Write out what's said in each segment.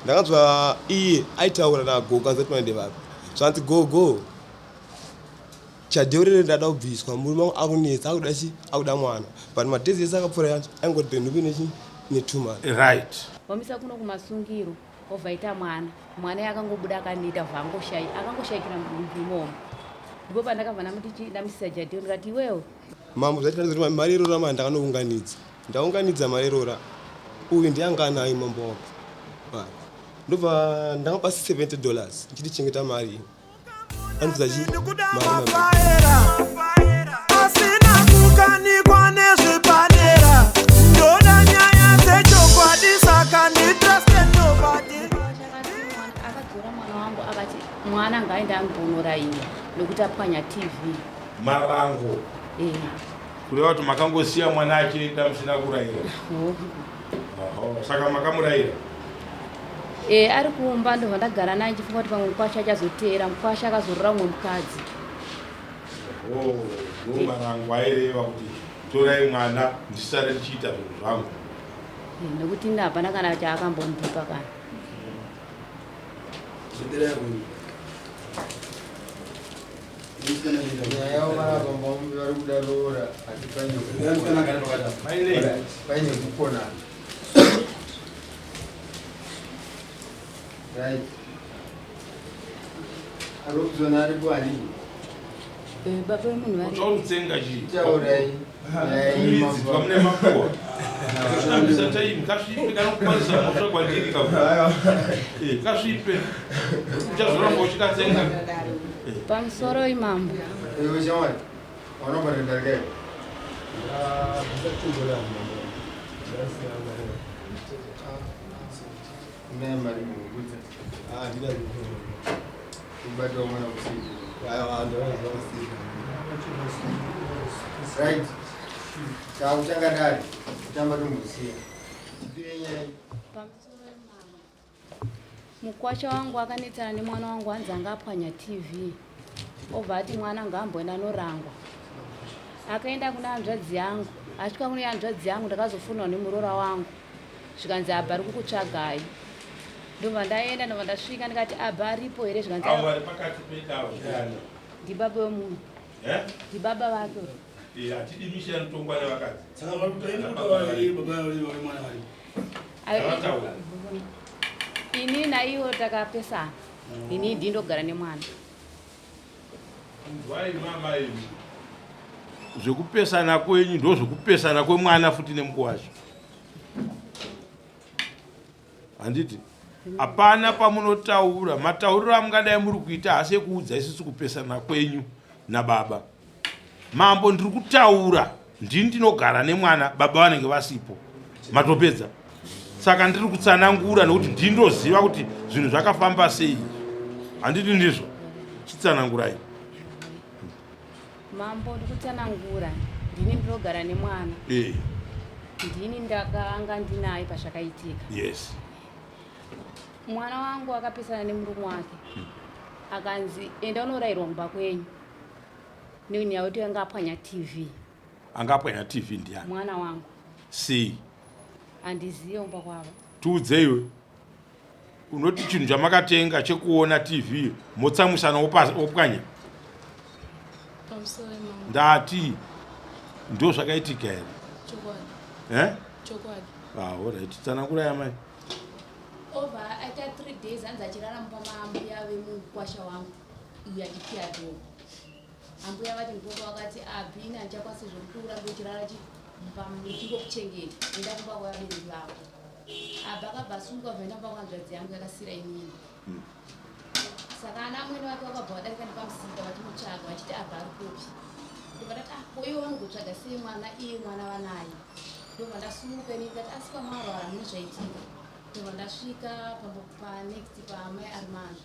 Ndakanzwa iye aitaura nagogo anzi kuti vapi. Zvanzi gogo chadeurere ndada kubviswa murume wangu akunetsa akuda chi akuda mwana but madays ese akapfuura yacho aingoti benhupi nechi netumana. Right. Vamisa kuno kumasungiro obva aita mwana mwana yakangobuda akaneta vangoshayi akangoshaikira mudumbu imomo ndipo pandakabva ndamuti ndamusisa jadheo ndikati iwewe Mambo zvaita kuti mari yerora mani ndakanounganidza ndaunganidza mari yerora uyu ndiye anga anayo mambo wangu mari ndobva ndakapa 70 dollars ndichiti chengeta mari iyi anobvisa chi mari mambo Asina kukanikwa nezvepadera ndoda nyaya dzechokwadi saka nditraste nobody. Akadzora mwana wangu akati mwana ngaaende ambonorayiwa nokuti apwanya tv. Marango. Eh. Kureva kuti makangosiya mwana achienda musina kurayira. Oho, saka makamurayira? Eh, ari kumba ndobva ndagara naye ndichifunga kuti pamwe mukwasha achazoteera. Mukwasha akazorora mumwe mukadzi. Oh, ndo marango aireva kuti torai mwana ndisare ndichiita zvinhu zvangu. Eh, nekuti ini hapana kana chaakambondipa kana. Nyaya yavo vanapa varume vari kuda roora asi paine paine kukonana. Right. Robson aripo handii? Eh, baba vemunhu vari Uchautsenga chii? Taurai. Nyaya iyi Midzi mambo. pamune makuwa. Kushandisa time kasvipe kanokwanisa mhosva kwandiri ka. Eh, kasvipe. Uchazoramba uchikatsenga. Pamusoro imambo. Iwe shamwari, wanobata ndarika iwe. Unaye mari mukudza. Kubata mwana usiku. Right. Takutanga dare. Kutamba tombosiya. Tipire nyaya. Mukwasha wangu akanetsana nemwana wangu hanzi anga apwanya TV. Obva ati mwana ngaamboenda anorangwa. Akaenda kuna hanzvadzi yangu. Asvika kune hanzvadzi yangu ndakazofonwa nemuroora wangu. Zvikanzi abva ari kukutsvagai. Ndobva ndaenda ndobva ndasvika ndikati abva aripo here zvikanzi Avo vari pakati pedavo ndiani? Ndibaba wemunhu. Eh? Ndibaba vake. Eh, hatidi misha inotongwa nevakadzi. Saka vari kutoenda kutaura here baba vemwana vari? Havataura. Ini naiwo takapesana. Ini ndindogara nemwana. Inzwai mama imi. Zvekupesana kwenyu ndozvekupesana kwemwana futi nemukuwasha. Handiti? Hapana pamunotaura, matauriro amungadai muri kuita haasi ekuudza isusu kupesana kwenyu nababa. Mambo ndiri kutaura, ndini ndinogara nemwana, baba vanenge vasipo. Matopedza. Saka ndiri kutsanangura nekuti ndini ndoziva kuti zvinhu zvakafamba sei. Handiti ndizvo? Chitsanangurai. Mambo ndikutsanangura, ndini ndinogara nemwana. Eh. Ndini ndakanga ndinaye pazvakaitika. Yes. Mwana wangu akapesana nemurume wake. Akanzi enda unorayirwa kumba kwenyu. Nenyaya yekuti anga apwanya TV. Anga apwanya TV ndiani? Mwana wangu. Sei? Handizive kumba kwavo. Tiudze iwe. Unoti chinhu chamakatenga chekuona TV motsamwisana wopwanya? Pamusoro mama. Ndati ndo zvakaitika here? Chokwadi. Eh? Chokwadi. Ah, all right. Tsanangurai amai. Obva aita 3 days anzi achirara mumba maambuya vemukwasha wangu uyu achikiya dhoo. Ambuya vati mukoko vakati abhini handichakwanisi zvekuti urambe uchirara chingokuchengeta enda kumba kwevabereki vako. Abva akabva asunguka bvaenda kumba kwehanzvadzi yangu yakasira inini. Saka ana amwene vake vakabva vadarika nepamusika vachimutsvaga vachiti abva ari kupi. Ndobva ndati ah ko ivo vanogotsvaga sei mwana iye mwana vanaye. Ndobva ndasumuka ini ndikati asi kwamarwara mune zvaitika. Ndobva ndasvika panext paamai Armando.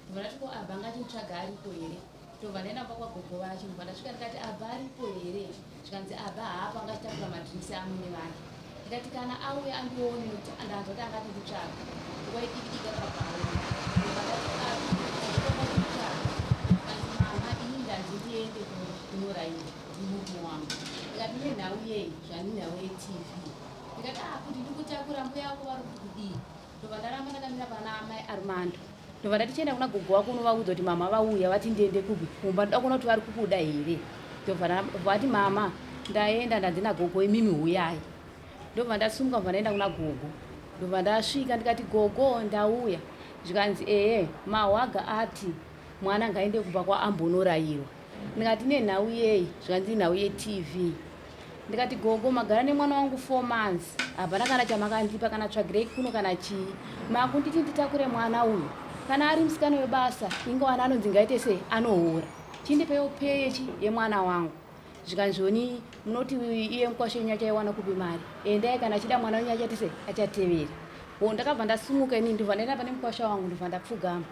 Ndobva ndati ko abva anga achinditsvaga aripo here. Ndobva ndaenda kumba kwagogo vacho ndobva ndasvika ndikati abva aripo here. Zvikanzi abva haapo anga achitakura madrinks amwene vake. Ndikati kana auya andione nekuti ndanzwa kuti anga achinditsvaga. Nguva idiki diki akabva auya. Ndobva ndati abva nditsvaga. Zvikanzi mama ini ndanzi ndiende kunorairwa nemurume wangu. Ndikati nenhau yei zvanzi nhau yeTV. Ndikati ah kuti ndikutakura mbuya vako vari kuti kudii. Ndobva ndaramba ndakamira pana Armando. Ndobva ndati chienda kuna gogo wako unovaudza kuti mama vauya vati ndiende kupi kumba ndoda kuona kuti vari kukuda here. Ndobva vati mama ndaenda ndanzi nagogo imimi huyai. Ndobva ndasumuka ndobva ndaenda kuna gogo. Ndobva ndasvika ndikati gogo ndauya. Zvikanzi ehe mahwaga ati mwana ngaende kumba kwaambonorayirwa. Ndikati nenhau yei? Zvikanzi inhau yeTV. Ndikati gogo magara nemwana wangu 4 months hapana kana chamakandipa kana tsvagirei kuno kana chii. Makunditi nditakure mwana uyu. Kana ari musikana webasa ingawana anonzi ngaite sei anohora. Chindipeiwo pay yechi yemwana wangu. Zvikanzi zvoni munoti iye mukwasha wenyu achaiwana kupi mari? Endai kana achida mwana wenyu achati sei achatevera. Ho ndakabva ndasumuka ini ndobva ndaenda pane mukwasha wangu ndobva ndapfugama.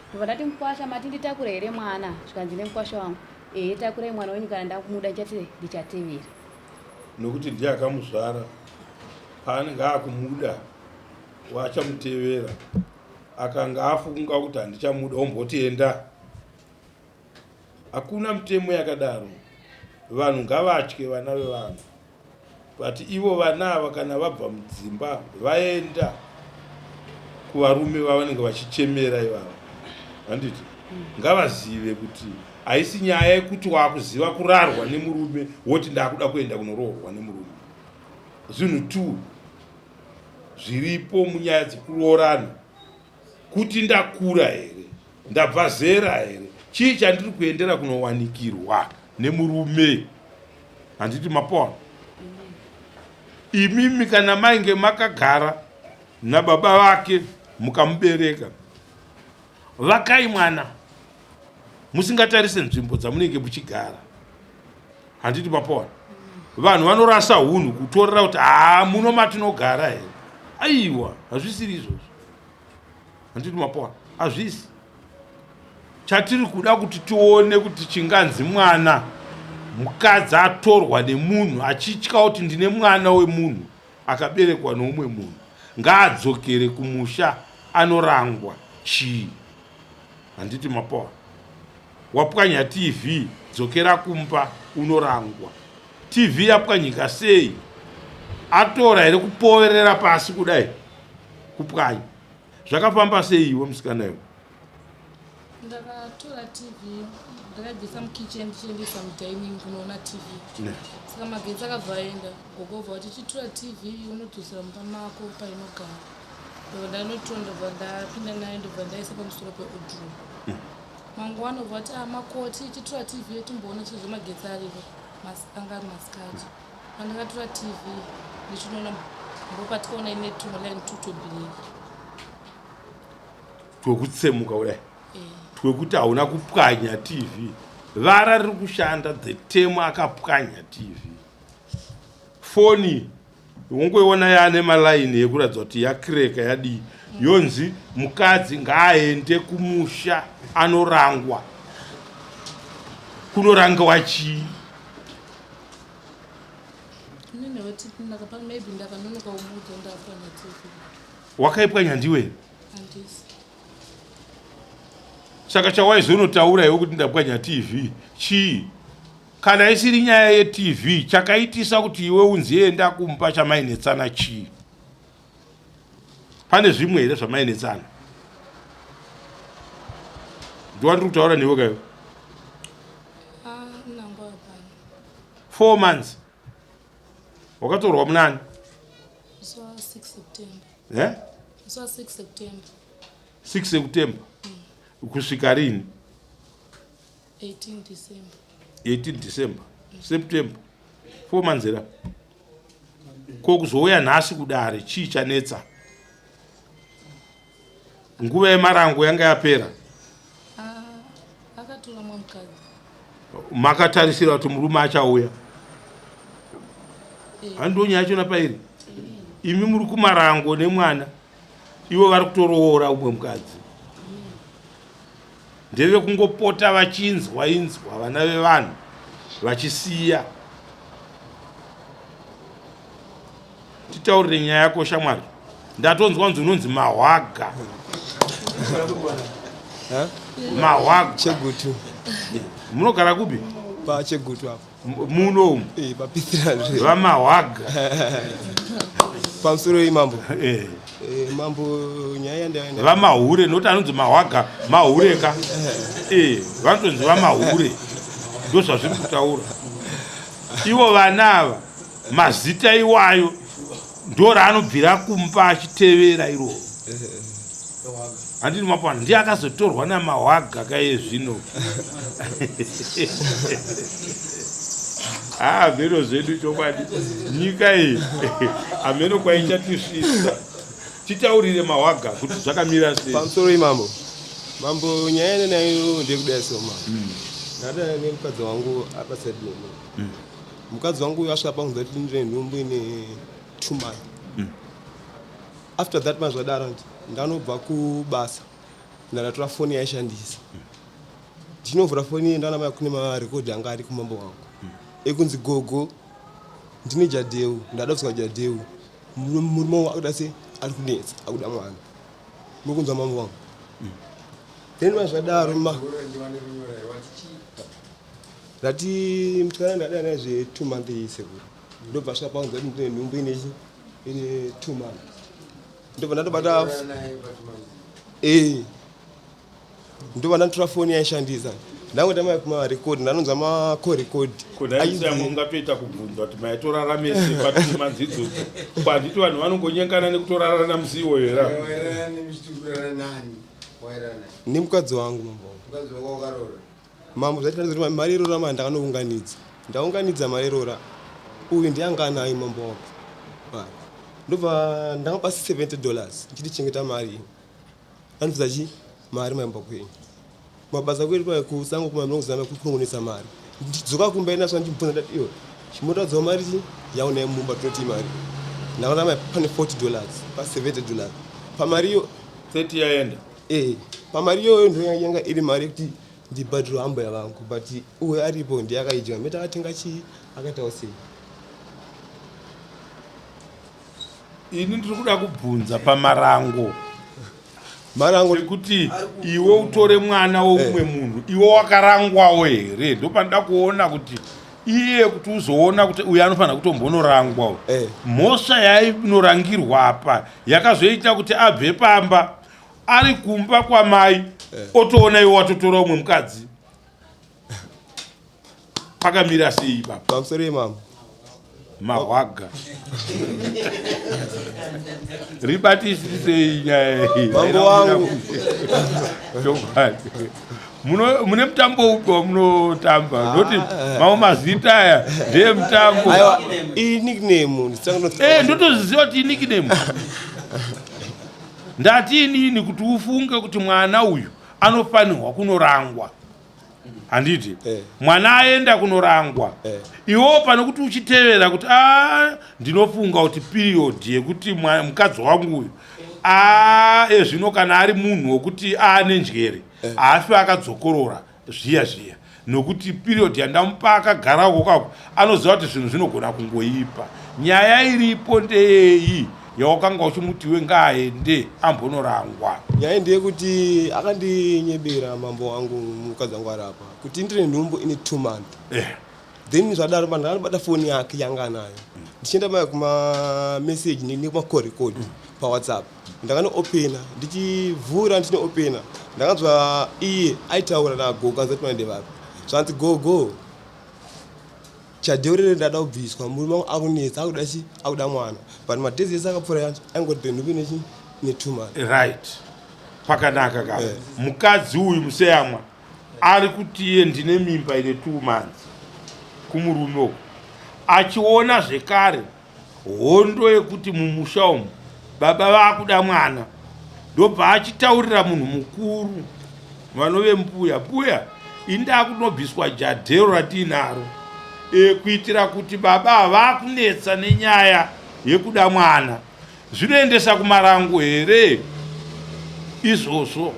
Ndobva ndati mukwasha mati nditakure here mwana? Zvikanzi nemukwasha wangu ehe takurai mwana wenyu kana ndakumuda ndichati ndichatevera. Nokuti ndiye akamuzvara paanenge akumuda wachamutevera akanga afunga kuti handichamuda omboti enda. Hakuna mutemo yakadaro. Vanhu ngavatye vana vevanhu. But ivo vana ava kana vabva mudzimba vaenda kuvarume vavanenge vachichemera ivava handiti ngavazive kuti haisi nyaya yekuti wakuziva kurarwa nemurume woti ndakuda kuenda kunoroorwa nemurume. Zvinhu two zviripo munyaya dzekuroorana kuti ndakura here ndabva zera here chii chandiri kuendera kunowanikirwa nemurume handiti mapona imimi kana mainge makagara nababa vake mukamubereka vakai mwana musingatarise nzvimbo dzamunenge muchigara handiti mapona vanhu vanorasa hunhu kutorera kuti haa muno matinogara here aiwa hazvisiri izvozvo handiti mapona hazvisi chatiri kuda kuti tione kuti chinganzi mwana mukadzi atorwa nemunhu achitya kuti ndine mwana wemunhu akaberekwa neumwe munhu ngaadzokere kumusha anorangwa chii handiti mapoa wapwanya tv dzokera kumba unorangwa tv yapwanyika sei atora here kupoverera pasi kudai kupwanya zvakafamba sei iwe musikana iwe ndakatora tv ndakaibvisa mukitchen ndichiendesa mudining kunoona tv saka magetsi akabva aenda gogo obva vati chitora tv unodzosera mumba mako painogara ndobva ndanotora ndobva ndapinda nayo ndobva ndaisa pamusoro peodro hmm. mangwana obva vati ah, makoti chitora tv yetimboona sezvo magetsi ariko anga ari masikati pandakatora tv ndichinoona ndopatikaona ine tumaline tutobireki twekutsemuka kudai eh. twekuti hauna kupwanya tv vara riri kushanda the temo akapwanya tv foni wongoiona yaane malaini yekuratidza kuti yakreka yadii yonzi mukadzi ngaaende kumusha anorangwa kunorangiwa chii wakaipwanya ndiwe saka chawaizonotaura iwe kuti ndapwanya tv chii Kana isiri nyaya yeTV chakaitisa kuti iwe unzi enda kumba chamainetsana chii? Pane zvimwe here zvamainetsana? Ndiwandiri kutaura newe kayo. Ah, 4 months. Wakatorwa munani? Musi wa 6 September. Eh? Musi wa 6 September. 6 September. Mm. Kusvika rini? 18 December. 18 December. September. 4 months era. Ko kuzouya nhasi kudare chii chanetsa? Nguva yemarango yanga yapera. Ah, akatora mumwe mukadzi. Makatarisira kuti murume achauya. Eh. Handiwo nyaya yachona pairi. Eh. Imi muri kumarango nemwana. Ivo vari kutoroora umwe mukadzi. Ndevekungopota vachinzwa inzwa vana vevanhu vachisiya. Titaurire nyaya yako shamwari. Ndatonzwa kunzi unonzi mahwaga. Mahwaga. Chegutu. Munogara kupi? Pa Chegutu apo. Muno umu. Eh, papitira zve. Vamahwaga. Pamusoro iyi mambo. Eh. Eh, mambo nyaya yandaenda. Vamahure nokuti anonzi mahwaga mahure ka. Eh, vanotonzi vamahure. Ndozvazviri kutaura. Ivo vana ava mazita iwayo ndoraanobvira kumba achitevera iroro. Handini mapwana ndiye akazotorwa namahwaga kaye zvino. Haa mheno zvedu chokwadi nyika iyi hameno kwaichatisvitsa. Titaurire mahwaga kuti zvakamira sei. Pamusoro imambo. Mambo nyaya ine nayo ndeyekudai so mambo. Ndadana nemukadzi wangu apa side neni. Mukadzi wangu uyu asvika pangu ndati ndine nhumbu ine 2 months. After that mazvadaro ndanobva kubasa ndanatora foni yaishandisa. Ndichinovhura foni iyi ndaona maya kune marekodhi anga ari kumambo wangu. Ekunzi gogo ndine jadheu ndada kusvika jadheu. Murume wangu akuda sei ari kunetsa akuda mwana. Muri kunzwa mambo wangu. Then mazvadaro ma ndati musikana ndadana naye zve 2 months iyi sekuru. Ndobva asvika pangu ndati ndine nhumbu ine chi ine 2 months. Ndobva ndatobata eh ndobva ndatora foni yaishandisa. Ndangoita mai kuma record ndanonzwa ma call record. Kudai ungatoita kubvunza kuti maitorara mese patuma idzodzo. Kwanditi vanhu vanongonyengana nekutorarana musi iwoyo here? Nemukadzi wangu mambo wangu. Mukadzi wako wakaroora? Mambo zvaita kuti mari irora manje ndakanounganidza. Ndaunganidza mari irora. Uyu ndiye anga anayo mambo wangu. Mari. Ndobva ndakapa $70 ndichiti chengeta mari iyi. Anobvisa chi mari maimba kwenyu. Mabasa kwedu paya kusango kuma kunongonesa mari. Ndidzoka kumba ina swa ndichibvunza ndati iwe chimotadzo mari chi yauna mumba tinoti mari. Ndakaona mai pane $40 pa $70. Pamari iyo 30 yaenda. Eh, pamari iyoyo ndo yanga iri mari yekuti ndibhadhire ambuya vangu but uyo aripo ndiye akaidya. Meta akatenga chii akaitawo sei. Ini ndiri kuda kubvunza pamarango. Marango ekuti iwe utore mwana weumwe munhu iwe wakarangwawo here? Ndopanoda kuona kuti iye kuti uzoona kuti uyu anofanira kutombonorangwawo. Mhosva yainorangirwa apa yakazoita kuti abve pamba ari kumba kwamai otoona iwe watotora umwe mukadzi. Pakamira sei ipapa? Pamusoro imambo. Mahwaga. Ribatisisei nyaya iyi. Mambo wangu. Chokwadi. Mune mutambo upi wamunotamba? Ndoti mamwe mazita aya ndeye mutambo. Aiwa, iyi nickname. Ndotozviziva kuti nickname. Ndati inini kuti ufunge kuti mwana uyu anofanirwa kunorangwa. Handiti? Mwana aenda kunorangwa. Iwewo pane kuti uchitevera kuti ndinofunga kuti period yekuti mukadzi wangu uyu ezvino kana ari munhu wekuti aane njere haafi akadzokorora zviya zviya nokuti period yandamupa akagara uko kako anoziva kuti zvinhu zvinogona kungoipa. Nyaya iripo ndeyei yawakanga uchimuti iwe ngaaende ambonorangwa? Nyaya ndeyekuti akandinyebera mambo wangu mukadzi wangu ari apa kuti ndine nhumbu ine 2 months. Then zvadaro vanhu vanobata foni yake yanga anayo. Ndichienda maya kuma message nekuma call record pa WhatsApp. Ndakanoopena ndichivhura ndinoopena ndakanzwa iye aitaura nagogo anzi kuti ndevapi. Zvanzi gogo chadheurere ndada kubviswa murume wangu akunetsa akuda chi akuda mwana. But madays ese akapfuura yanzi aingoti nhumbu ine chi ine 2 months. Right. Pakanaka ka. Mukadzi uyu museyamwa ari kuti iye ndine mimba ine 2 months kumurume uku. Achiona zvekare hondo yekuti mumusha umu baba vakuda mwana ndobva achitaurira munhu mukuru vanove mbuya, mbuya ini ndakunobviswa jadhero ratiinaro kuitira kuti baba vakunetsa nenyaya yekuda mwana. Zvinoendesa kumarango here izvozvo?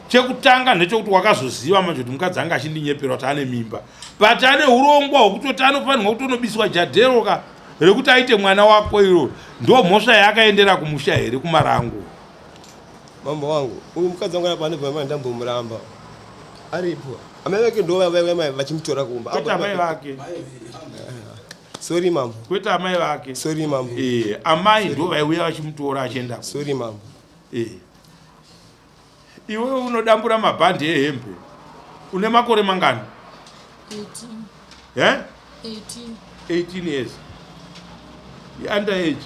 Chekutanga ndechekuti wakazoziva manje kuti mukadzi anga achindinyepera kuti ane mimba, but ane urongwa hwekutoti anofanirwa kutonobiswa jadhero ka rekuti aite mwana wako iro. Ndo mhosva yaakaendera kumusha here kumarango? Mambo wangu, uyu mukadzi wangu apa anobva mai ndambomuramba. Aripo. Amai vake ndo vaiva vachimutora kumba. Kwete amai vake. Sorry mambo. Kwete amai vake. Sorry mambo. Eh, amai ndo vaiuya vachimutora achienda. Sorry mambo. Eh. Iwe unodambura mabhandi ehembe. Une makore mangani? 18. Eh? 18. 18 years. I under age.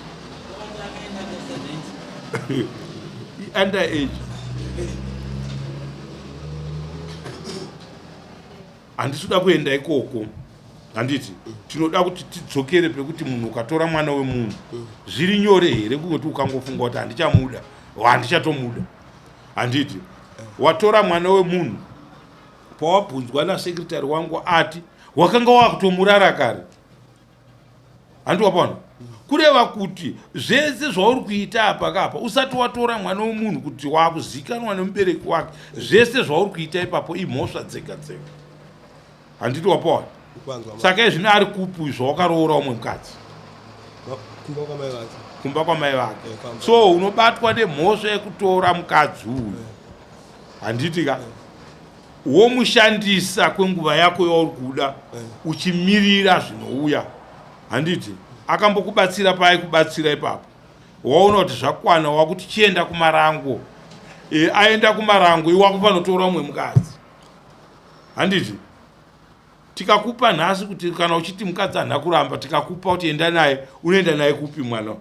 I under age. Handisi kuda kuenda ikoko. Handiti tinoda kuti tidzokere pekuti munhu ukatora mwana wemunhu zviri nyore here kungoti ukangofunga kuti handichamuda handichatomuda. Handiti watora mwana wemunhu pawabvunzwa nasekretary wangu ati wakanga wakutomurara kare. Handi wapona? Kureva kuti zvese zvauri kuita apa kapa usati watora mwana wemunhu kuti wakuzikanwa nemubereki wake, zvese zvauri kuita ipapo imhosva dzega dzega. Handiti wapona? Saka izvino ari kupi zvawakaroora umwe mukadzi? Kumba kwamai vake. Kumba kwamai vake. So unobatwa nemhosva yekutora mukadzi uyu. Handiti ka? Womushandisa kwenguva yako yauri kuda uchimirira zvinouya. Handiti akambokubatsira paaikubatsira ipapo, waona kuti zvakwana, wakuti chienda kumarango. Aenda kumarango iwe wakupanotora umwe mukadzi. Handiti tikakupa nhasi kuti kana uchiti mukadzi handina kuramba, tikakupa kuti enda naye, unoenda naye kupi mwana?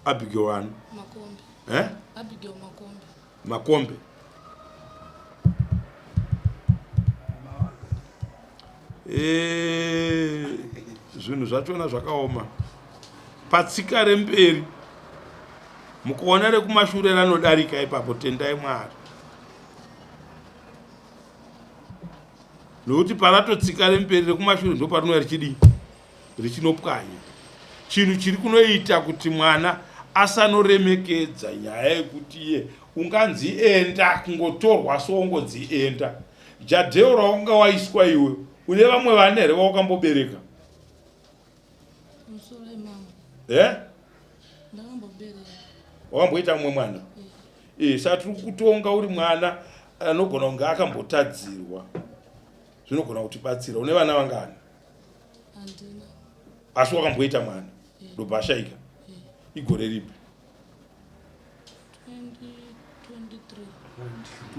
Abigail wani? Makombe. Eh? Abigail Makombe. Makombe. Zvinhu zvachona zvakaoma. Patsika remberi mukuona rekumashure ranodarika ipapo, tendai Mwari. Nokuti paratotsika remberi rekumashure ndoparinouya richidii? Richinopwanya. Chinhu chiri kunoita kuti mwana asanoremekedza nyaya yekuti iye unganzi enda kungotorwa so ungonzi enda. Jadheo raunga waiswa iwe une vamwe vana here vawakambobereka? Eh? Wakamboita mumwe mwana? Saka tiri kutonga uri mwana anogona kunge akambotadzirwa. Zvinogona kutibatsira. Une vana vangani? Handina. Asi wakamboita mwana? Ndobva ashaika? Igore ripi?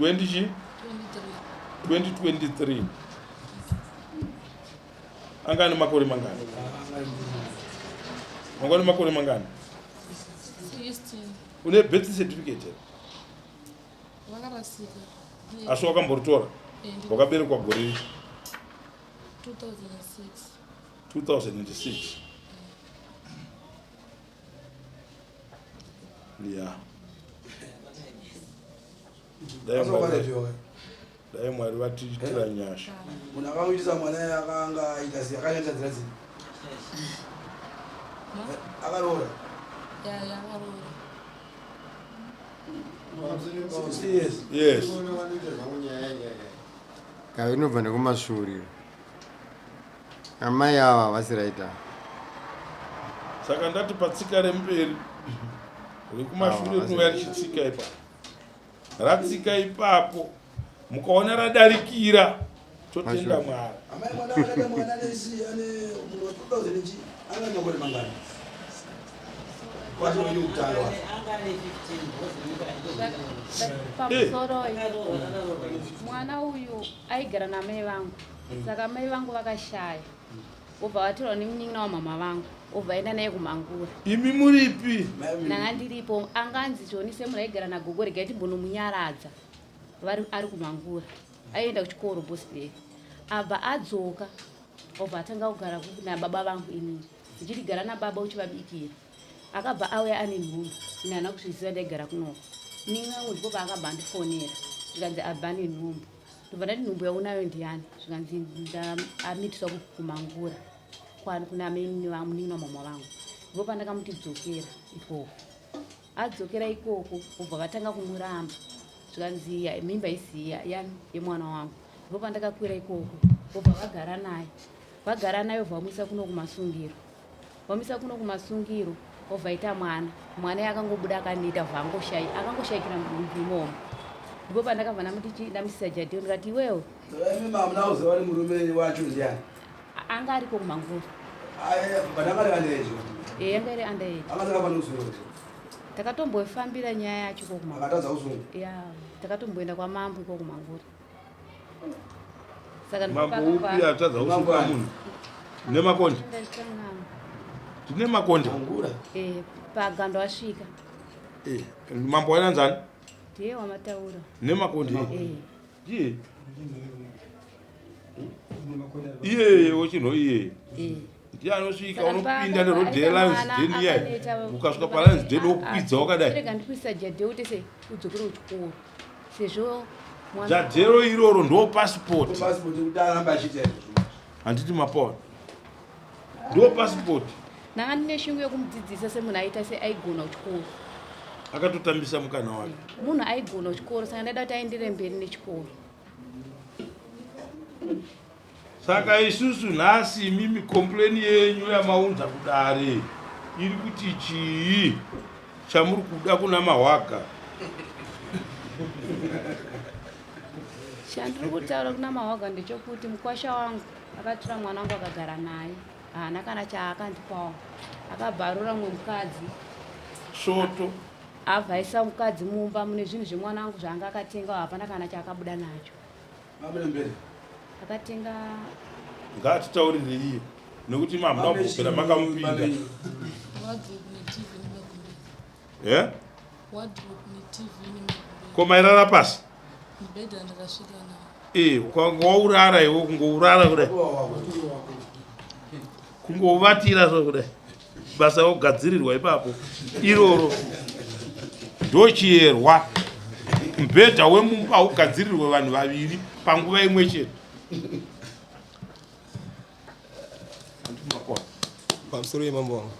2023. 20 chi? 2023. Anga ane makore mangani? Anga ane makore mangani? 16. Une birth certificate here? Vakarasika. Asi wakamboritora? Wakaberekwa gore ripi? 2006. 2006. Yeah. Dai Mwari vatiitira nyasha. Munhu akamuitisa mwana akanga aita sei, akashandisa nzira dzipi? Akaroora? Ya, ya, akaroora. Yes. Yes. Kave inobva nekumashure. Amai ava havasi right ava. Saka ndati patsika remberi rekumashure rinouya richitsika ipapo. Ratsika ipapo mukaona radarikira totenda Mwari. Amai mwana akaita mwana nesi ane munhu wa 2000 chi anga makore mangani? Wacho wenyu kutanga wacho. Pamusoro mwana uyu aigara namai vangu. Saka mai vangu vakashaya. Obva vatorwa nemunin'ina wamama vangu. Obva aenda naye kumangura. Imi muripi? Ndanga ndiripo. Anganzi choni semunhu aigara nagogo regai timbonomunyaradza. Vari ari kumangura. Aienda kuchikoro boss day. Abva adzoka. Obva atanga kugara nababa vangu inini. Ndichiti gara nababa uchivabikira. Akabva auya ane nhumbu. Ini handina kuzviziva ndaigara kunoko. Munin'ina wangu ndipo paakabva andifonera. Zvikanzi abva ane nhumbu. Ndobva ndati nhumbu yaunayo ndiyani? Zvikanzi amitiswa kumangura. Kuna munin'ina wamama vangu. Ndipo pandakamuti dzokera ikoko. Adzokera ikoko obva vatanga kumuramba. Zvikanzi mimba isi yani yemwana wangu. Ndipo pandakakwira ikoko obva vagara naye. Vagara naye obva vamuisa kuno kumasungiro. Vamuisa kuno kumasungiro. Obva aita mwana. Mwana iye akangobuda akaneta obva angoshayi akangoshaikira mudumbu imomo. Ndipo pandakabva ndamuti chi ndamusisa Jadeo ndikati iwewe. Saka imi hamuna kuziva kuti murume wacho ndiani? Anga ariko kumanguri. But anga ari underage. Eh, anga ari underage. Anga asingafani kusungwa. Takatombofambira nyaya yacho iko kumanguri. Akatadza kusungwa. Yeah, takatomboenda kwamambo iko kumanguri. Saka Mambo upi atadza kusunga munhu? Nemakonde. Tine makonde. Eh, pagando asvika. Eh, mambo wainanzani? Ndiye wamataura. Nemakonde. Eh. Ndiye. Iyeye wochinho iyeye. Eh. Ndiye anosvika Saka unopinda pa- neroad yeLions mwana Den iyayi. akaneta- Ukasvika paLions Den wokwidza wakadai. Rega ndikuisa jadhero kuti se udzokere kuchikoro. Sezvo mwana Jadhero iroro ndo passport. Passport kuti arambe achiita izvozvo. Handiti mapona. Ndo passport. Ndanga ndine shungu yekumudzidzisa semunhu aita se aigona kuchikoro. Akatotambisa mukana wake. Munhu aigona kuchikoro saka ndaida kuti aendere mberi nechikoro. Saka isusu nhasi imimi complain yenyu yamaunza kudare iri kuti chii chamuri kuda kuna Mahwaga? Chandiri kutaura kuna Mahwaga ndechekuti mukwasha wangu akatora mwana wangu akagara naye haana kana chaakandipawo akabva aroora mumwe mukadzi Svoto. Abva aisa mukadzi mumba mune zvinhu zvemwana wangu zvaanga akatenga hapana kana chaakabuda nacho. Akatenga Ngaatitaurire iye nekuti imi hamuna kumbopera makamupinda. Wardrobe neTV nemagumbeze. Eh? Wardrobe neTV nemagumbeze. Ko mairara pasi? Mubhedha ndakasvika nawo. Eh, ukanga waurara iwe kungourara kudai. Kungovatira so kudai. Basa wogadzirirwa ipapo. Iroro ndochiyerwa. Mubhedha wemumba haugadzirirwe vanhu vaviri panguva imwe chete. Pamusoro yemambo wangu.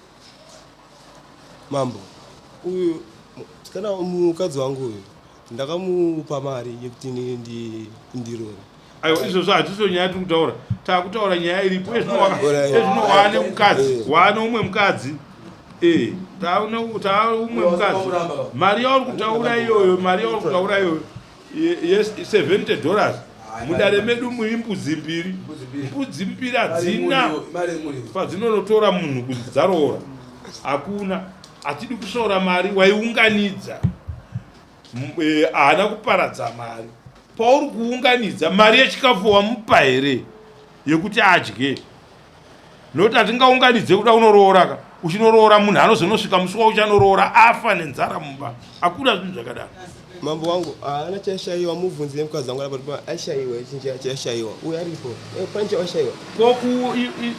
Mambo, uyu kana mukadzi wangu uyu ndakamupa mari yekuti ndirore. Aiwa izvozvo hatiso nyaya tiri kutaura. Takutaura nyaya iripo ezvino waane mukadzi, eh. waane umwe mukadzi. Eh, taune umwe mukadzi. Mari yauri kutaura iyoyo, mari yauri kutaura iyoyo. Yes, 70 dollars. Mudare medu muimbudzi mbiri. Mbudzi mbiri hadzina padzinonotora munhu kunzi dzaroora. Hakuna. Hatidi kusora mari waiunganidza. Eh, haana kuparadza mari. Pauri kuunganidza mari yechikafu wamupa here yekuti adye? Nokuti hatingaunganidze kuda unoroora ka uchinoroora munhu anozonosvika musi wauchanoroora afa nenzara mumba. Hakuna zvinhu zvakadaro. Mambo wangu haana chashaiwa, mubvunze mukadzi wangu apa ashaiwa chinhu chashaiwa uyo aripo eh, pane chawashaiwa. Ko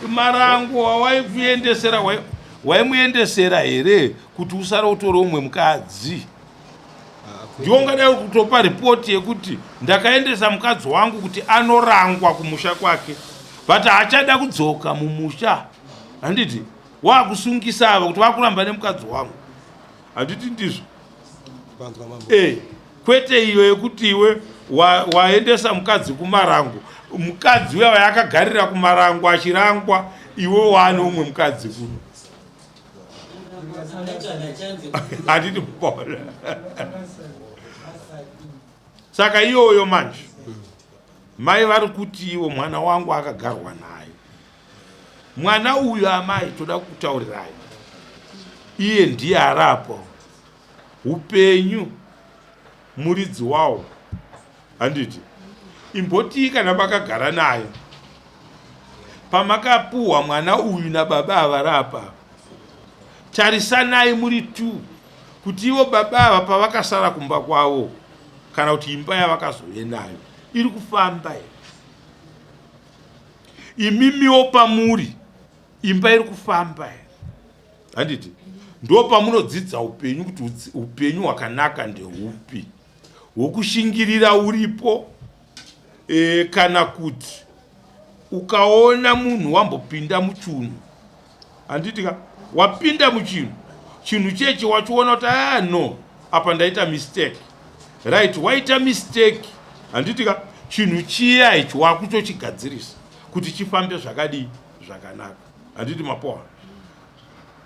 marango wawaikuendesera waimuendesera here kuti usare utore umwe mukadzi? Ndiwo ungadai kutopa ripoti yekuti ndakaendesa mukadzi wangu kuti anorangwa kumusha kwake but haachada kudzoka mumusha, handiti wakusungisa ava kuti vakuramba nemukadzi wangu, handiti ndizvo? Eh, kwete iyo yekuti iwe waendesa mukadzi kumarango, mukadzi uya wayakagarira kumarango achirangwa, iwe waane umwe mukadzi kuno, handiti kupona. Saka iyoyo manje mai vari kuti ivo mwana wangu akagarwa naye mwana uyu, amai toda kukutaurirai, iye ndiye arapo upenyu muridzi wawo, handiti? Imbotii kana makagara naye pamakapuhwa mwana uyu nababa ava rapa, tarisanai muri two kuti ivo baba ava pavakasara kumba kwavo kana kuti imba yavakazove nayo iri kufamba here? Imimiwo pamuri imba iri kufamba here? Handiti ndo pamunodzidza upenyu kuti upenyu hwakanaka ndeupi, hwokushingirira uripo e, kana kuti ukaona munhu wambopinda muchunhu, handiti ka wapinda muchinhu chinhu chechi wachiona kuti ah no, apa ndaita mistake, right? Waita mistake, handiti ka chinhu chiya ichi wakutochigadzirisa kuti chifambe zvakadii zvakanaka, handiti mapoa?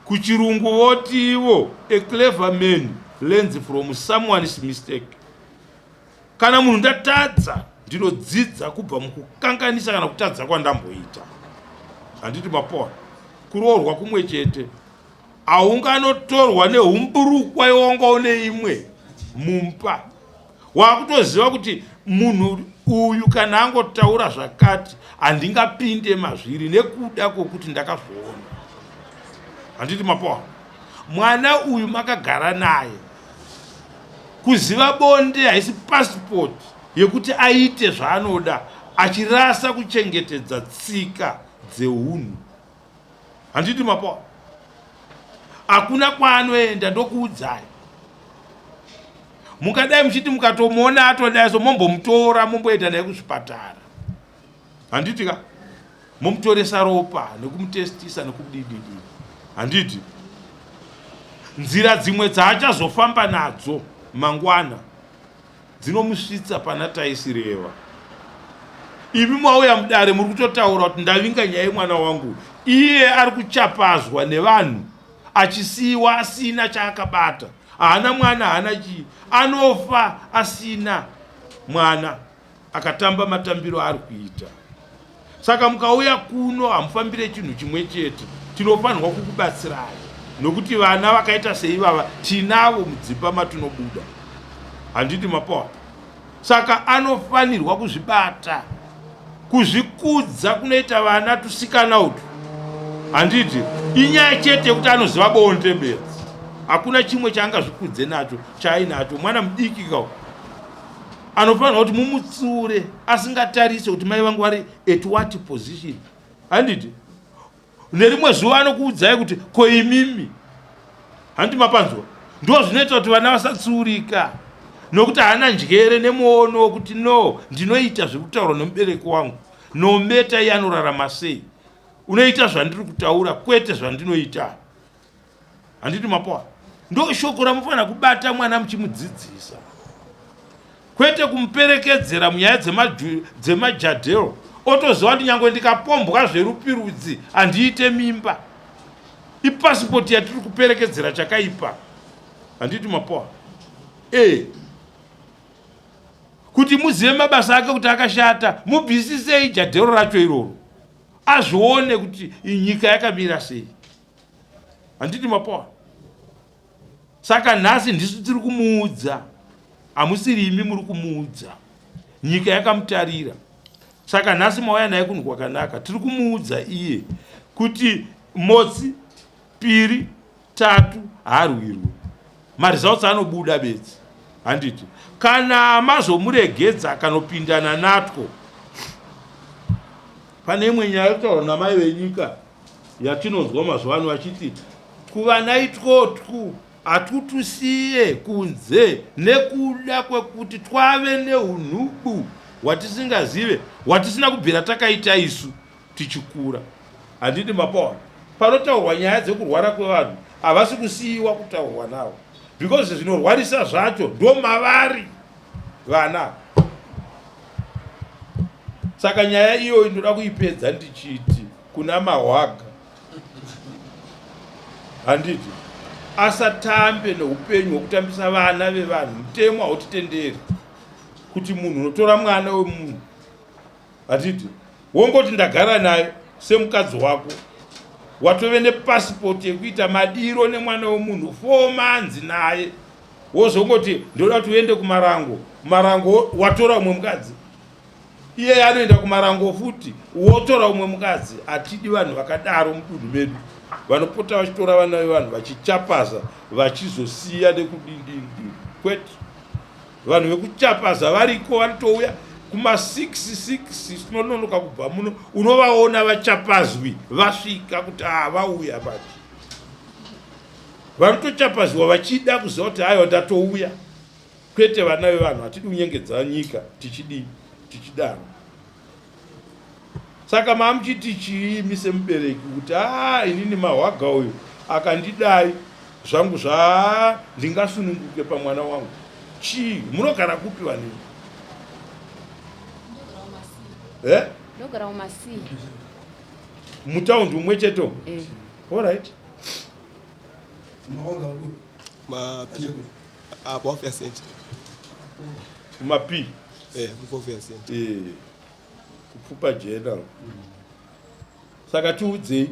Kuchirungu voti ivo a clever man learns from someone's mistake. Kana munhu ndatadza ndinodzidza kubva mukukanganisa kana kutadza kwandamboita. Handiti mapona. Kuroorwa kumwe chete. Haunganotorwa nehumburukwa iwonga une imwe mumba. Wakutoziva kuti munhu uyu kana angotaura zvakati handingapinde mazviri nekuda kwokuti ndakazviona. Handiti mapona. Mwana uyu makagara naye. Kuziva bonde haisi passport yekuti aite zvaanoda achirasa kuchengetedza tsika dzeunhu. Handiti mapoa? Hakuna kwaanoenda ndokuudzai. Mungadai muchiti mukatomuona atodai so mombomutora momboenda naye kuzvipatara. Handiti ka? Momutoresa ropa nekumutestisa nekudididi. Handiti? Nzira dzimwe dzaachazofamba nadzo mangwana dzinomusvitsa pana taisireva. Imi mauya mudare muri kutotaura kuti ndavinga nyaya yemwana wangu, iye ari kuchapazwa nevanhu achisiiwa asina chaakabata, haana mwana, haana chii, anofa asina mwana akatamba matambiro aari kuita. Saka mukauya kuno hamufambire chinhu chimwe chete, tinofanirwa kukubatsirai nokuti vana vakaita seivava tinavo mudzimba matinobuda, handiti mapoa? Saka anofanirwa kuzvibata, kuzvikudza kunoita vana tusikana utu, handiti? Inyaya chete yekuti anoziva bonde bedzi, hakuna chimwe chaangazvikudze nacho chaainacho. Mwana mudiki kawo anofanirwa kuti mumutsiure asingatarise kuti mai vangu vari at what position handiti nerimwe zuva anokuudzai kuti ko imimi handiti mapanzwa ndo zvinoita kuti vana vasatsiurika nokuti haana njere nemuono wekuti no ndinoita zvekutaurwa nemubereki wangu nometa iye anorarama sei unoita zvandiri kutaura kwete zvandinoita Handiti mapoa? Ndo shoko ramufanira kubata mwana muchimudzidzisa. Kwete kumuperekedzera munyaya dzemajadhero otoziva kuti nyangwe ndikapombwa zverupirudzi handiite mimba. Ipasipoti yatiri kuperekedzera chakaipa. Handiti mapoa? Eh. Kuti muzive mabasa ake kuti akashata, mubvisisei jadhero racho iroro. Azvione kuti nyika yakamira sei. Handiti mapoa? Saka nhasi ndisu tiri kumuudza, hamusiri imi muri kumuudza. Nyika yakamutarira. Saka nhasi mauya naye kunhu kwakanaka, tiri kumuudza iye kuti motsi piri tatu haarwirwe, maresults anobuda bedzi. Handiti kana mazomuregedza akanopindana natwo. Pane imwe nyaya yotaurwa namai venyika yatinonzwa mazuva ano vachiti kuvana itwotwu hatutusiye kunze nekuda kwekuti twave neunhubu hwatisingazive hwatisina kubvira takaita isu tichikura. Handiti mapaona panotaurwa nyaya dzekurwara kwevanhu havasi kusiyiwa kutaurwa navo because zvinorwarisa zvacho ndomavari vana. Saka nyaya iyoyi ndoda kuipedza ndichiti kuna Mahwaga, handiti asatambe neupenyu hwekutambisa vana vevanhu. Mutemo hautitenderi kuti munhu unotora mwana wemunhu, handiti wongoti ndagara naye semukadzi wako, watove nepasipoti yekuita madiro nemwana wemunhu 4 months naye, wozongoti ndoda kuti uende kumarango. Marango watora umwe mukadzi, iyeye anoenda kumarango futi wotora umwe mukadzi. Hatidi vanhu vakadaro mudunhu medu, vanopota vachitora vana vevanhu vachichapaza vachizosiya nekudindindi. Kwete, vanhu vekuchapaza variko, vanotouya kuma 6 6 tinononoka kubva muno, unovaona vachapazwi vasvika kuti haa vauya manje. Vanotochapaziwa vachida kuziva kuti haiwa ndatouya. Kwete vana vevanhu, hatidi kunyengedza nyika tichidii tichidaro. Saka mamuchiti chii imi semubereki kuti haa inini mahwaga uyu akandidai zvangu zva ndingasununguke pamwana wangu chii? Munogara kupi vanhu imi? Eh? Ndogara mumasii. Mutaundi umwe chete umu? Eh. All right. Mapi apo welfare center. Mapi? Eh, welfare center. Eh. Kupfupa jena. Saka tiudzei.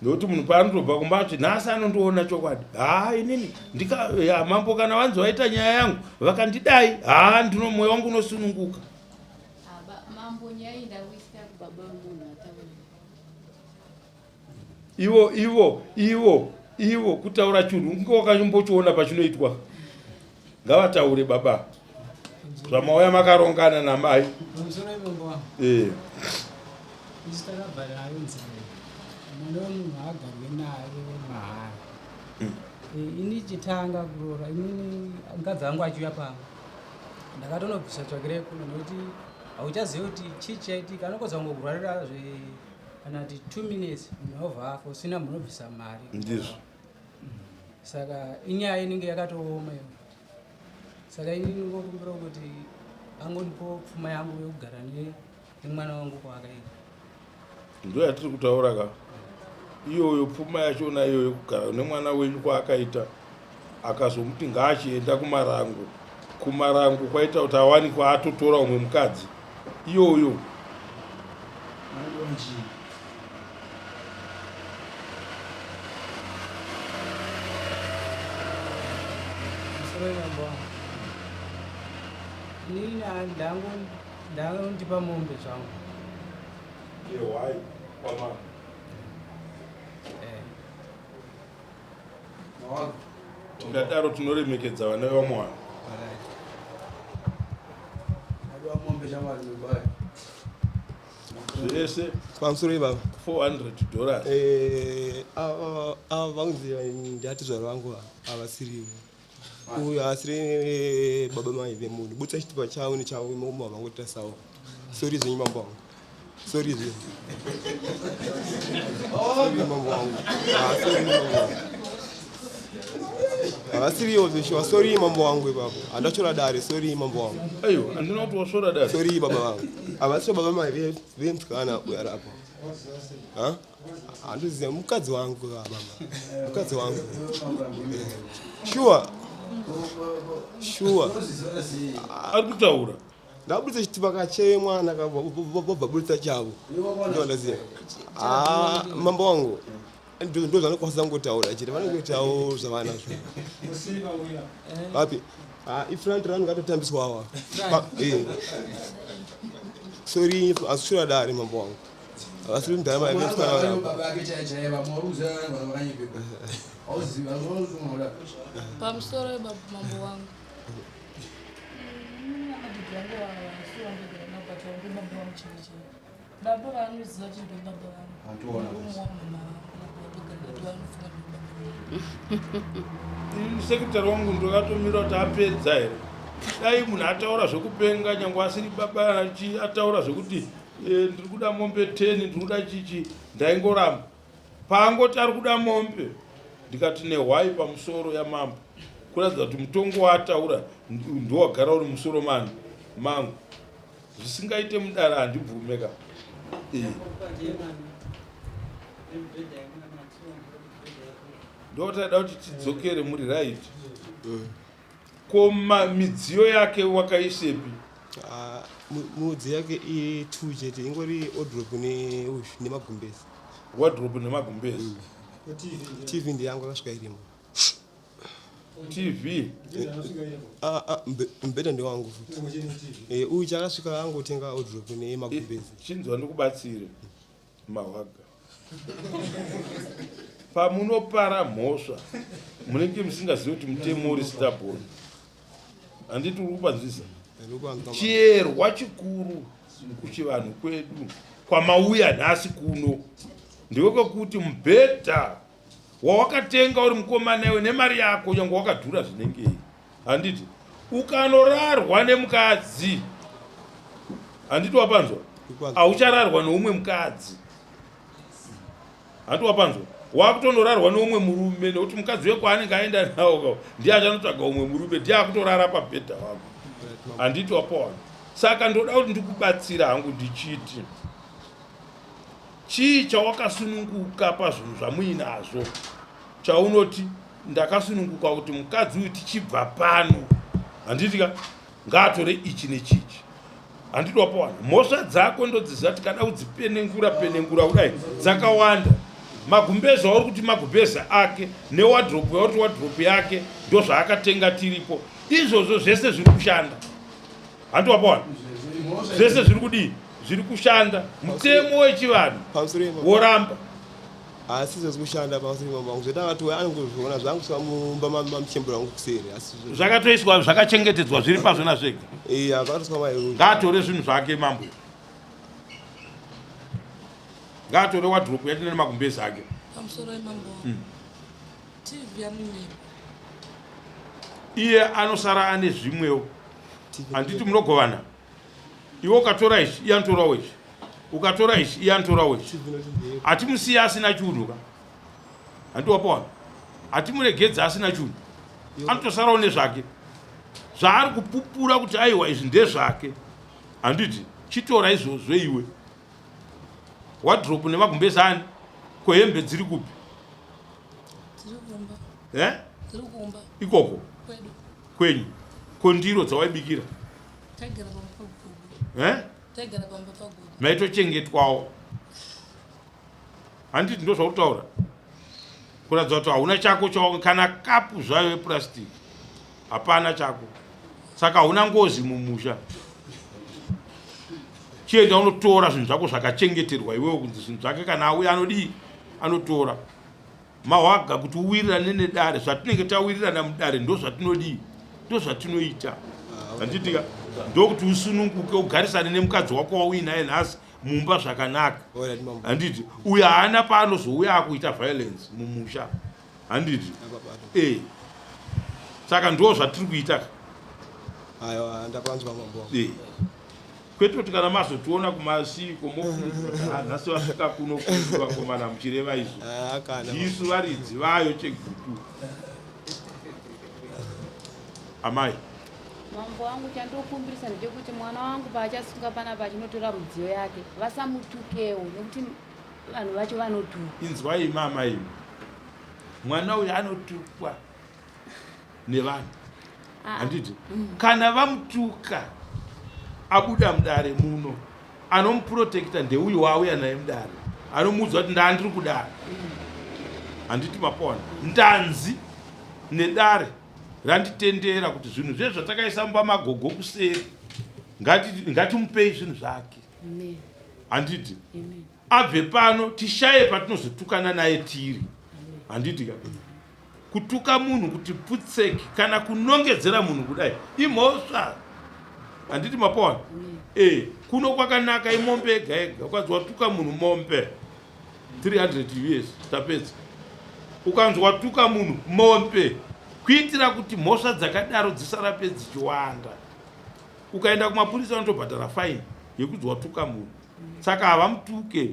Ndokuti munhu paanotobva kumba ati nhasi anondiona chokwadi. Haa inini ndika ya mambo kana vanzi vaita nyaya yangu vakandidai haa ndino moyo wangu unosununguka. Mambo nyaya iyi ndakuisira kubaba vemunhu ataura. Ivo ivo ivo ivo kutaura chunhu unge wakanyombochiona pachinoitwa. Ngavataure baba. Zvamauya makarongana namai. Pamusoro ipombo wangu. Eh. Isu takabva nayo nzira. Mwana wemunhu haagarwe naye mahara. Eh, ini chitanga kuroora inini mukadzi wangu achiuya pano ndakatonobvisa tsvakirei kuno nekuti hauchazivi kuti chii chaitika anokodza kungokurwarira zve kana kuti two minutes munhu obva afa usina munobvisa mari ndizvo saka inyaya inenge yakatooma iyo saka ini ndingokumbira kuti angondipo pfuma yangu yekugara nemwana wangu kwaakaita ndo yatiri kutaura ka iyoyo pfuma yachona iyoyo kugara nemwana wenyu kwaakaita akazomuti ngaachienda kumarango kumarango kwaita kuti awanikwa atotora umwe mukadzi iyoyo Inini ndangondipa mombe zvangu. Yehwai kwamambo. Eh. Tikadaro tinoremekedza vana vevamwe vanhu. Zvese pamusoro ivava 400 dollars. Eh, ava ava vanzi ndiatizvara vangu havasirivo. Uyu haasiri eh, baba mai vemunhu. Butsa chitupa chavo nechavo imomo havangoita sawo. Sorry zvenyu mambo wangu. Sorry zvenyu. Sorry mambo wangu. Ah, sorry mambo wangu. Havasiriwo zveshuwa. Sorry mambo wangu ipapo. Handachora dare. Sorry mambo wangu. Aiwa, handina kuti wasvora dare. Sorry baba vangu. Havasiriwo baba mai vemusikana uyu ari apo. Ha? Handiziva mukadzi wangu ka baba. Mukadzi wangu. Sure. Sure. Ari kutaura. Ndabudisa chitupa kache mwana vobva budisa chavo. Ndo ndaziva. Ah, mambo wangu. Ndo zvanokwanisa kungotaura chete vanongoitawo zvavanazvo. Vapi? Ah, ifront run ngatotambiswa awa. Eh. Sorry, asura dare mambo wangu. Havasiri mudhara mai vemusikana vari apa. Pamusoro mambo wangu. Baba vanoziva kuti ndo baba vangu. Sekretary wangu ndakatomira kuti apedza here. Dai munhu ataura zvekupenga nyangwe asiri baba ataura zvekuti eh, ndiri kuda mombe 10 ndiri kuda chichi ndaingoramba. Paangoti ari kuda mombe ndikati nehwai pamusoro yamambo kuratidza kuti mutongo waataura ndowagara uri musoro mani mangu zvisingaite mudara handibvume ka eh. Ndotaida kuti tidzokere muri right ko midziyo yake wakaisepi? Ah, midziyo yake i2 chete ingori wardrobe nemagumbezi. Wardrobe nemagumbezi. TV ndiyangu akasvika irimo. TV ah, ah, mubhedha ndewangu futi. Eh, uyu chakasvika angotenga wardrobe nemagumbezi. Chinzwa ndikubatsire mahwaga. Pamunopara mhosva munenge musingazivi kuti mutemo uri stubborn. Handiti uri kupanzwisa? Chierwa chikuru kuchivanhu kwedu kwamauya nhasi kuno ndekwekuti mubhedha wawakatenga uri mukomana iwe nemari yako nyange wakadhura zvinengei handiti ukanorarwa nemukadzi handiti wapanzwa hauchararwa neumwe mukadzi handiti wapanzwa wakutonorarwa neumwe murume nekuti mukadzi wekwaanenge aenda nawo ndiye achanotsvaga umwe murume ndiye akutorara pabhedha wako handiti wapawana saka ndoda kuti ndikubatsira hangu ndichiti chii chawakasununguka pazvinhu zvamuinazvo Chaunoti ndakasununguka kuti mukadzi uyu tichibva pano, handiti ka, ngaatore ichi nechichi. Handiti wapawana mhosva dzako ndodziziva, tikada kudzipenengura penengura kudai dzakawanda. Magumbezi auri kuti magumbezi ake newadropu yauri kuti wadropu yake ndozvaakatenga tiripo, izvozvo zvese zviri kushanda. Handiti wapawana zvese zviri kudii, zviri kushanda. Mutemo wechivanhu woramba Asi izvo zvikushanda pamusoro pemambo wangu zveta vati anongozviona zvangu mumba mamuchembera wangu kuseri asi zvakatoiswa zvakachengetedzwa zviri pazvona zvega. Iya zvakatoiswa mai Ngaatore zvinhu zvake mambo. Ngaatore wardrobe yacho nemagumbezi ake. Pamusoro pemambo wangu. TV anonyepa. Iye anosara ane zvimwewo. Handiti munogovana. Iwe ukatora ichi, iye anotorawo ichi. Ukatora ichi, iye anotorawo ichi. Hatimusiye asina chunhu ka. Handiti wapawana. Hatimuregedzi asina chunhu. Anotosarawo nezvake. Zvaari kupupura kuti aiwa izvi ndezvake. Handiti chitora izvozvo iwe. Wardrobe nemagumbezi ani? Ko hembe dziri kupi? Dziri kumba. Eh? Dziri kumba. Ikoko. Kwedu. Kwenyu. Ko ndiro dzawaibikira? Taigara pamba pagogo. Eh? Taigara pamba pagogo. Maitochengetwawo. Handiti ndozvauri kutaura? Kuratidza kuti hauna chako chawo kana kapu zvayo yepurasitiki. Hapana chako. Saka hauna ngozi mumusha. Chienda unotora zvinhu zvako zvakachengeterwa iwewe kunzi zvinhu zvake kana auya anodii? Anotora. Mawaga kuti uwirirane nedare, zvatinenge tawirirana mudare ndozvatinodii, ndozvatinoita. Handitika ndokuti usununguke ugarisane nemukadzi wako wauinaye nhasi mumba zvakanaka. Handiti uyo haana paanozouya akuita violence mumusha. Handiti eh, saka ndo zvatiri kuita ka. Aiwa, ndapanzwa mambo. Eh. Kwete kuti kana mazotiona kumasiko mofunga nhasi vasvika kuno kudu vakomana muchireva izvo. Ndisu varidzi vayo Chegutu. Amai. Mambo wangu, chandokumbirisa ndechekuti mwana wangu paachasunga panapa achinotora mudziyo yake vasamutukewo nekuti vanhu vacho vanotuka. Inzwai imi amai imi. Mwana uyu anotukwa nevanhu. Handiti kana vamutuka abuda mudare muno, anomuprotekta ndeuyu waauya naye mudare, anomuudza kuti ndandiri kudare. Handiti mapona ndanzi nedare randitendera kuti zvinhu zve zvatakaisa mumba magogo kuseri ngatimupei zvinhu zvake. Handiti abve pano tishaye patinozotukana naye tiri. Handiti ka kutuka munhu kuti putseki kana kunongedzera munhu kudai imhosva. Handiti mapona eh, kuno kwakanaka imombe ega ega. Ukanzi watuka munhu mombe 300 US tapedza. Ukanzi watuka munhu mombe, kuitira kuti mhosva dzakadaro dzisarape dzichiwanda. Ukaenda kumapurisa unotobhadhara fine yekuti watuka munhu. Saka havamutuke.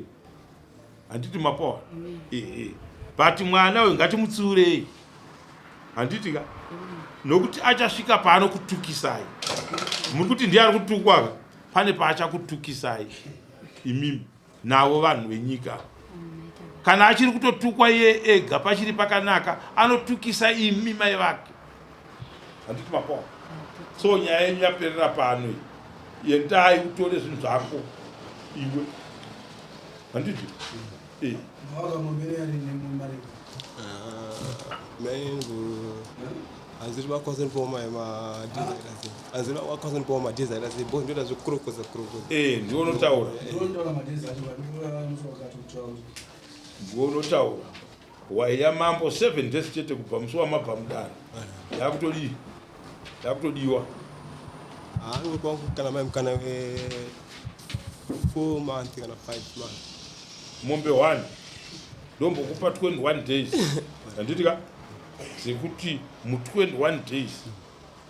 Handiti mapoa? Ehe. But mwana uyu ngatimutsiurei. Handiti ka? Nokuti achasvika paanokutukisai. Muri kuti ndiye ari kutukwa ka? Pane paachakutukisai imimi navo vanhu venyika. Kana achiri kutotukwa iye ega pachiri pakanaka, anotukisa imi mai vake. Handiti mapoa? So nyaya yenyu yaperera pano iyi. Yendai utore zvinhu zvako iwe. Handiti? Eh. Eh, ndiwo unotaura. Ndiwo unotaura. Waiya mambo 7 days chete kubva musi wamabva mudare. Yakutodii? Yakutodiwa. Kana mai mukana we 4 months kana 5 months. Mombe 1 ndombokupa 21 days. Handiti ka? Dzekuti mu 21 days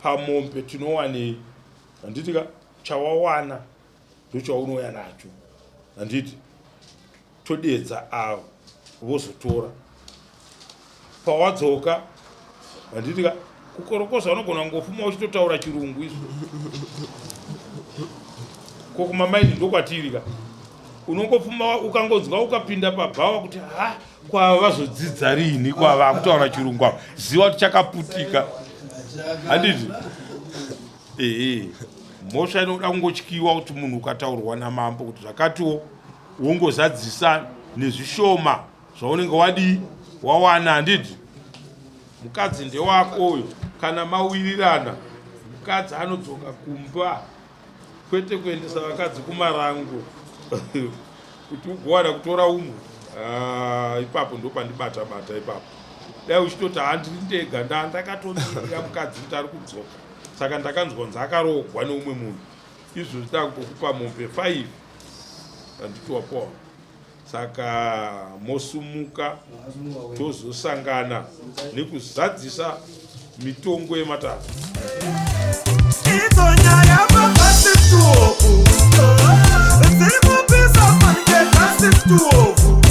pamombe tinowanei? Handiti ka? Chawawana ndochaunouya nacho. Handiti? Todedza avo vozotora pawadzoka. Handiti ka? Kukorokoza unogona kungofuma uchitotaura chirungu izvo. Ko kumamaini ndokwatiri ka? Unongofuma ukangonzwa ukapinda pabhawa kuti ha kwava vazodzidza riini kwava kutaura chirungu ava, ziva kuti chakaputika. Handiti? Ehe, mhosva inoda kungotyiwa kuti munhu ukataurwa namambo kuti zvakatiwo wongozadzisa nezvishoma zvaunenge wadii wawana, handiti? Mukadzi ndewako uyo, kana mawirirana mukadzi anodzoka kumba, kwete kuendesa vakadzi kumarango kuti ugowana kutora umwe. Ah, ipapo ndopandibata bata ipapo. Dai uchitoti handiri ndega, ndakatomirira mukadzi kuti ari kudzoka, saka ndakanzwa kunzi akaroogwa neumwe munhu. Izvozvi takutokupa mombe 5 handiti wapowa. Saka mosumuka tozosangana nekuzadzisa mitongo yematare. Idzo nyaya pabasituovu dziri kupisa fanike kasituovu.